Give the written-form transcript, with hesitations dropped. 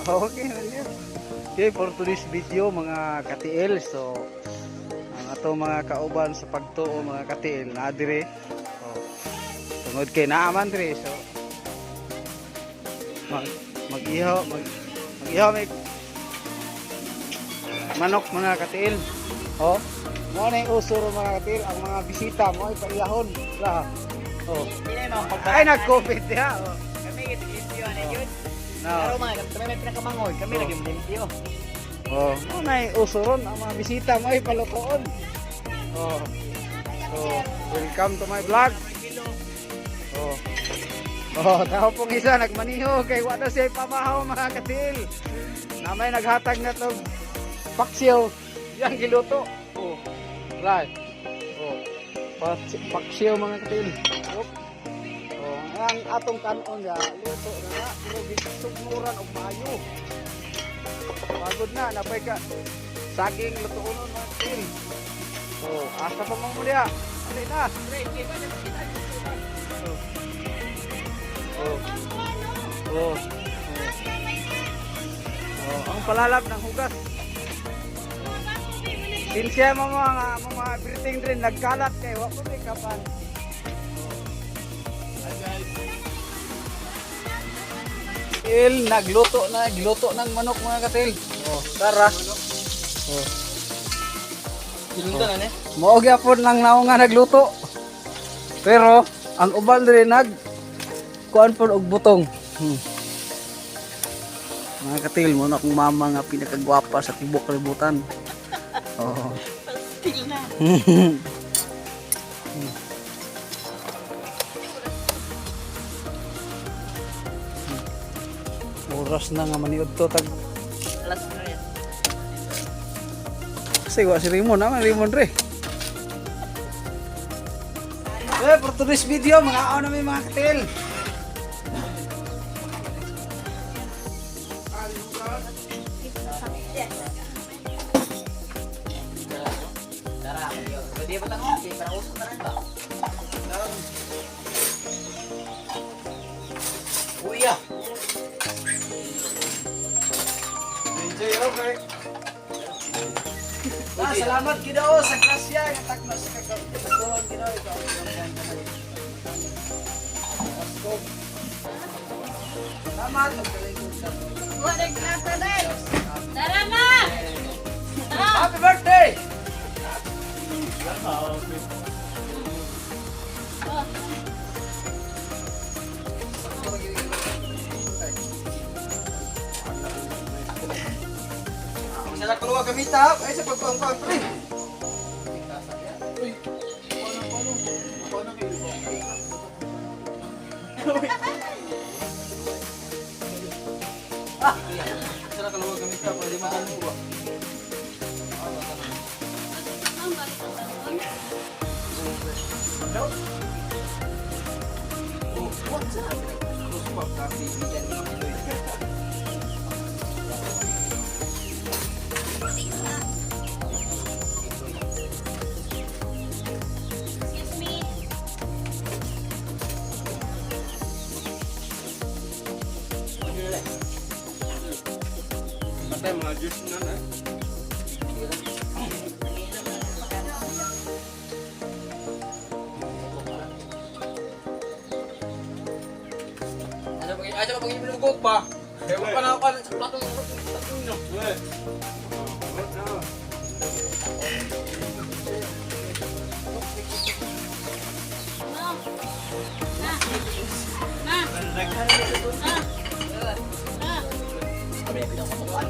Okay man yun. Okay, for today's video, mga katiil. So, ang ato mga kauban sa pagtuo, mga katiil, na dire. Oh. Tungod kay naaman dire. So, mag mag-ihaw, mag-ihaw may manok, mga katiil. Oh. Mo na yung uso ro, mga katiil, ang mga bisita mo ay paiyahon. La. Oh. Hindi na mga Ay, nag-COVID diha. Oh. Kami kita limpyo ano yun. No. Pero mga kami may pinakamangoy, kami Oh. lagi limpyo. Oh, mo na uso ron ang mga bisita mo ay palutoon. Oh. So, welcome to my vlog. Oh. Oh, tao pong isa nagmaniho kay wa na siya pamahaw, mga katil. Na may naghatag na tog paksiw yang giluto. Oh. Right. Oh. Paksiw, mga katil. Oh. Oh, ang atong kanon ya, luto na na, pero gisugmuran og maayo. Pagod na, napay ka. Saging lutoon mga katil. Oh, asa pa mo diha? Ali na. Oh. Oh. Oh. Oh, ang palalab ng hugas. Sinsya mo mga everything rin nagkalat kay wa ko kapan. Hi guys. Il nagluto na, nagluto ng manok, mga katil. Oh, tara. Oh. Giluto na ni. Mao gyapon lang nao nga nagluto. Pero ang uban diri nag kuan pod og butong. Mga katil, mo na akong mama nga pinakagwapa sa tibok kalibutan. Oh. Still na. Oras na nga maniud to tag Alas 3. Kasi wa si Raymond, naman Raymond re. Eh, for today's video, mga ano may mga katil. Tara, pwede ba tanong? Okay, para uso na rin ba? Uy ah. Enjoy, okay. Ah, salamat Ginoo sa grasya nga tagna sa kagatuon, Ginoo, ikaw ang Pasko. Salamat ug kalingkod sa Tara ma! Happy birthday! Sa lang kaluwa gamita ay sa pagpangpang pre. Uy. Paano paano? Paano kayo? Sa lang kaluwa gamita pwede matanong ba? Ang balik ang tanong. Oh, what's up? Close pa kaibigan ni Pinoy. Excuse me. Patay mga juice na na. Ano pag aja pag inilugog pa? Kaya pa na ako sa plato ng no. Eh. Ma. Ma. Ma. Ma. Ma. Kami pinang patukan.